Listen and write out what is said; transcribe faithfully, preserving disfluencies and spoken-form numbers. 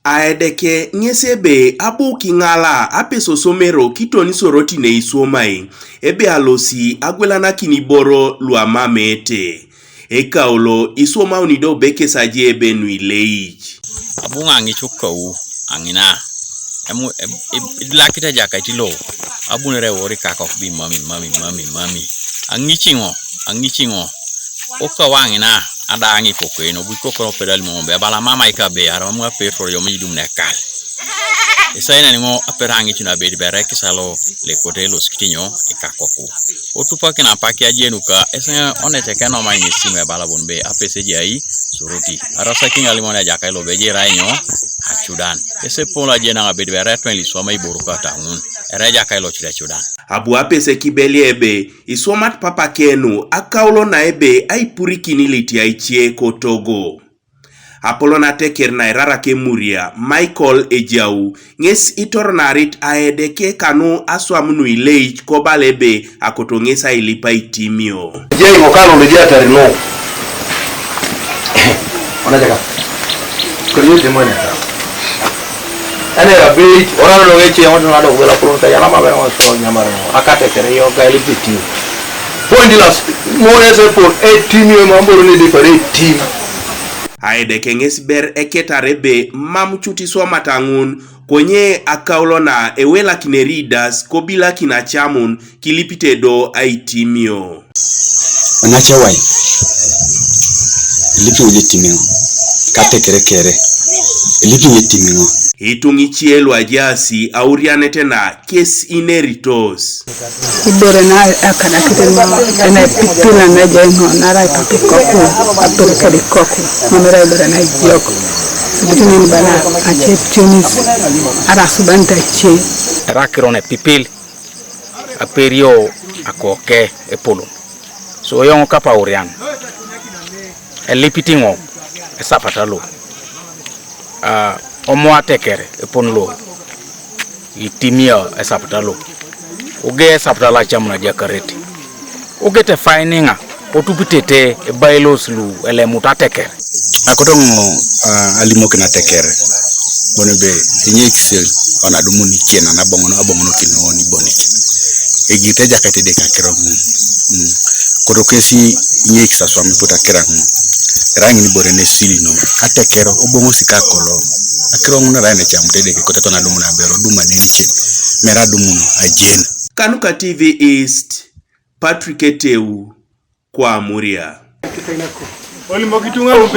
Aedeke ŋes ebe abu kiŋala apesosomero kiton Soroti neiswomai, ebe alosi agwelanakin iboro luamamete. Ekaulo iswomauni do bekes aje ebe nuileic. Abu ŋaŋic okau aŋina. Emu- em- em- idilakit Ejakait lo abunere ewori kakok bi mami mami mami mami. Aŋic iŋo? Aŋic iŋo? Okau aŋina. Ada aŋikokoi nobu ikokon opedal momo be bala mama ika be aramam apetor yom idum nekal. Isai nani ŋo aper aŋic nabedi bere kisalo lekote loskitinyo ikakoku. Otupakin apak yajenuka ese onece kenoma iŋisim ebala bon be apese jai Soroti. Arasaki ŋalimon Ejakait lo be jirai nyo? Acudan. Ese pol ajenaŋ abedi bere etwen liswama iboruka taŋun. Ere Ejakait lo cuda cudan. Abu apese kibelia ebe iswomat papakenu akaulo na ebe aipurikin ilitiaicie kotogo. Apolon ateker nairarak emuria Michael Ejau ŋes itoronarit aedeke kanu aswam nuileic kobala ebe akoto ŋes ailip aitimio. Ejai ŋo kalo lojiatari lo onajaka koriyo demoni ata ene abeit orano do ŋece ŋoto nado gwela kulon kayana mabere ŋo so nyamare ŋo akatekere yo gaili biti. Point last ŋo ese po eighteen yo mamboro ne de pare eighteen. Aedeke ŋes ber eketar ebe mam cut iswamata ŋun, konye akaulo na ewelakineri idas kobilakin acamun kilipite do aitimio. Onacewai elipi ŋo jetimiŋo katekerekere elipi ŋo etimiŋo. Ituŋ icie luajaasi aurianete na kes ineritos. Ibere na akadakete ŋo ena epipila na ejai ŋo nara ipapikoku apelekedi koku mamera ibere na ejok. Ibiti ŋin bala ace tionis ara asubanit ace. Erakiro na epipil aperio akoke epolon. So yoŋ kapaurian elipiti ŋo esapata lo. Ah, omo ateker epon lo itimia esapta lo. Uge esapta lo acamun ajakarete. Uge tefainiŋa kotupitete ebailos lu elemut ateker. Akoto ŋo ah, alimokin ateker bon ebe enyekisel onadumun ikien anaboŋon aboŋonokin oni bonik. Egirite Ejakait Edeke akiro ŋun. Mm. Koto kesi inyekis aswam iput akiro ŋun. Erai ŋin ibore nesilino ateker oboŋosi kakolo. Akiro ŋun erai necamut Edeke kote tona adumun aberu oduma nenice mere adumun ajen. Kanuka T V East, Patrick Eteu, Kwamuria. Olimoki tuŋa lupe